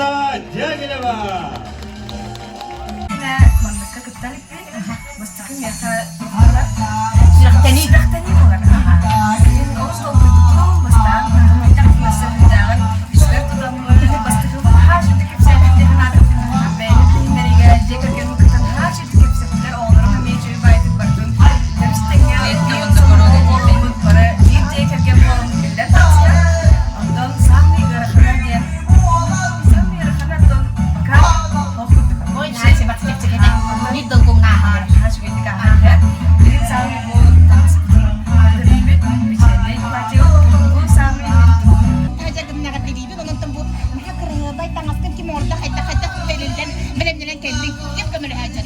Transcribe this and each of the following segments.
Роза Дягилева. Манныкка кытта иликпин. Бастакы миэхэ сүрэхтэнии сүрэхтэнии буолар. Олус долгуйбутум, бастаан өссө үсүгэр тутаммын бастакы хаһаа сүрдүк кэпсээбиттэр бэйэни билиһиннэриигэ дьиэ кэргэнин кытта наһаа сүрдүк кэпсэттилэр, оҕолорум эмиэ үчүгэй баайдык бардым. Төрүс тэҥҥэ биир сомоҕо буоламмыт бары биир дьиэ кэргэн буоламмыт биллэн таҕыста. Онтон саамай ыарахана диэн саамай ыарахана оттон пока ол курдук. Биир долгуҥнааһын. Наһаа үчүгэйдик ааһар. Билин саамай бу таҥаспытын көрүүбүт, вечернэй платье бу саамай Таһдьа гыннаҕа билиибин, онон бу наһаа кырыһыабай таҥаскын ким оҥордо, хайдах-хайдах бэриллэн, бэлэмнэнэн кэллиҥ, ким көмөлөһөөччү?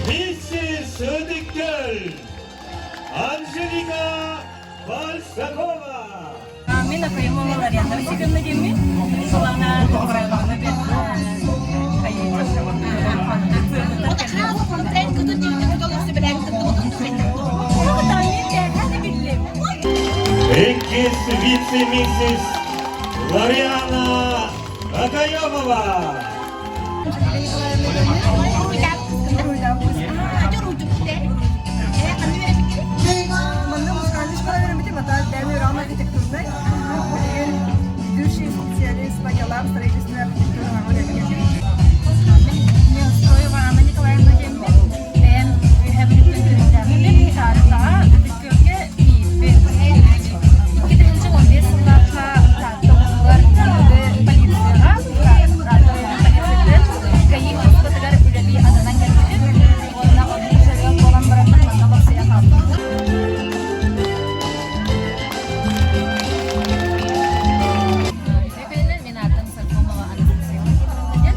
Миссис Сыдыккөл Анжелика Большакова. Мин Акаемова Ларина Васильевна диэммин. Сылана Иккис вице-миссис Лариана Акаемова. Манна музыкальный школа үөрэммитим, ата бэйэм үөрэҕим архитектурнай. Билигин ведущий специалист по делам строительства и архитектуры үлэлиир. Неустроева Анна Николаевна диэммин. Бэйэм үөһэ Бүлүүттэн төрүттээхпин. Тааттаҕа Ытык Күөлгэ тиийбит. 2015 сыллаахха Таатта улууһугар полицияҕа полициятын ГАИ службатыгар үлэлии ананан кэлбитим. Уонна оннук сөрүөн буолан бараммын манна олохсуйа хаалбыппын. Үтүө мин аатым Саргомова Анастасия Владимировна диэн.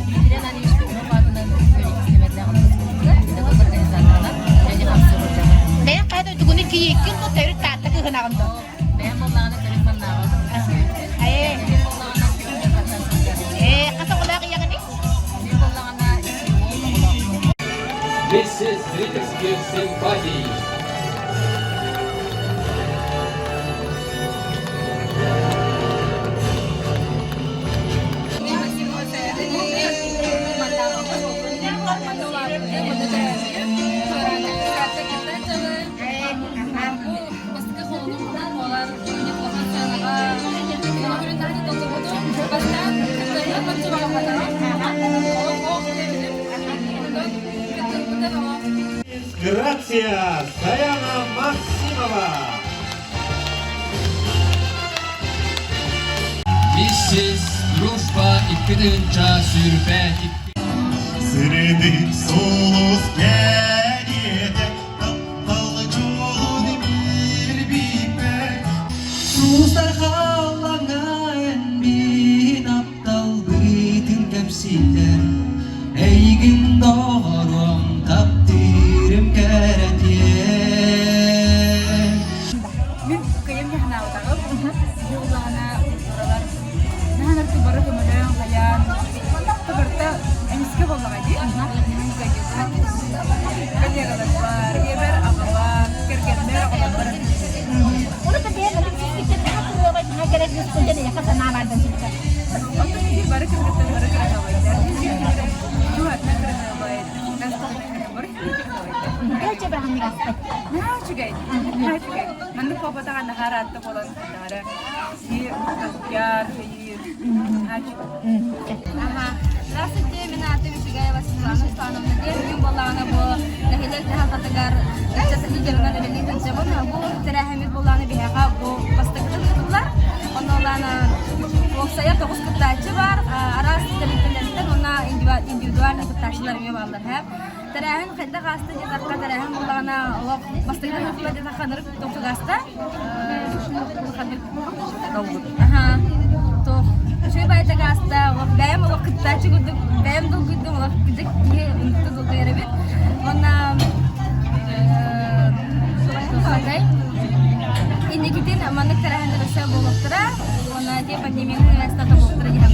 Дмитрий Ананьевич Петров аатынан үөрэх систиэмэтинэн педагог организаторынан үлэни хамсыы сылдьабын. Бэйэҥ хайа дойдугуну кийииккин бу төрүт Таатта кыһынаҕын дуо? Бэйэм буоллаҕына төрүт маннааҕы Ээ, Кэргэним буоллаҕына Күндү сылдьар. ээ, хас оҕолоох ийэҕиний? Мин буоллаҕына икки уол оҕолоохпун. Миссис зрительских симпатий. Грация Саяна Максимова. Миссис Дружба 2 тыһыынча сүүрбэ Сырдык сулус кэриэтэ таптал дьолун билбиппэр Сулустар халлаҥҥа эн мин тапталбытын кэпсииллэр Эйигин доҕоруом таптыырым кэрэтиэн Мин кыйым дьаһанаабатаҕым. Дьууллаҕына культуралар наһаа нарты бары көмөлөөн хайаан барыта эмискэ буоллаҕа дии. Коллегаларбар, ийэбэр, аҕабар, кэргэммэр, оҕолорбор Оны да бэйэм өлүк сиспиттэн наһаа кырыабай, наһаа кэрэ кыыспын диэн эйиэхэ санаа баардан сылдьар. Онтон биир бары кыргыттар бары кыраһыабайдар. Дууһатынан кыраһыабай, бары кыраһыабайдар. Кэлчэ быраһаннык аспыт. Наһаа үчүгэй, наһаа үчүгэй. Маннык буолбатаҕа наһаа ыраатта буолан наара киһи долгуйар, өйүүр. Наһаа үчүгэй. Ага. Здравствуйте, мин аатым Исигаева Светлана Руслановна диэн. Мин буоллаҕына бу нэһилиэк дьаһалтатыгар ыччат лидерынан үлэлии сылдьабын. Бу тэрээһиммит буоллаҕына биһиэхэ бу бастакытын ыытыллар. Онно улаана уопсайа 9 кыттааччы баар. Араас тэрилтэлэртэн уонна индивидуальный кыттааччылар эмиэ бааллар. Тэрээһин хайдах ааста диэтэххэ, тэрээһин буоллаҕына олох бастакытын ыытыллар диэтэххэ ынырык тохтук ааста. Аха. Туох үчүгэй баайдык ааста. Олох бэйэм олох кыттааччы курдук бэйэм долгуйдум олох кырдьык киһи унутта долгуйар эбит. Уонна туоххатай инникитин маннык тэрээһиннэр өссө буолуохтара. Уонна те пандемияны астата буолуохтара диэн.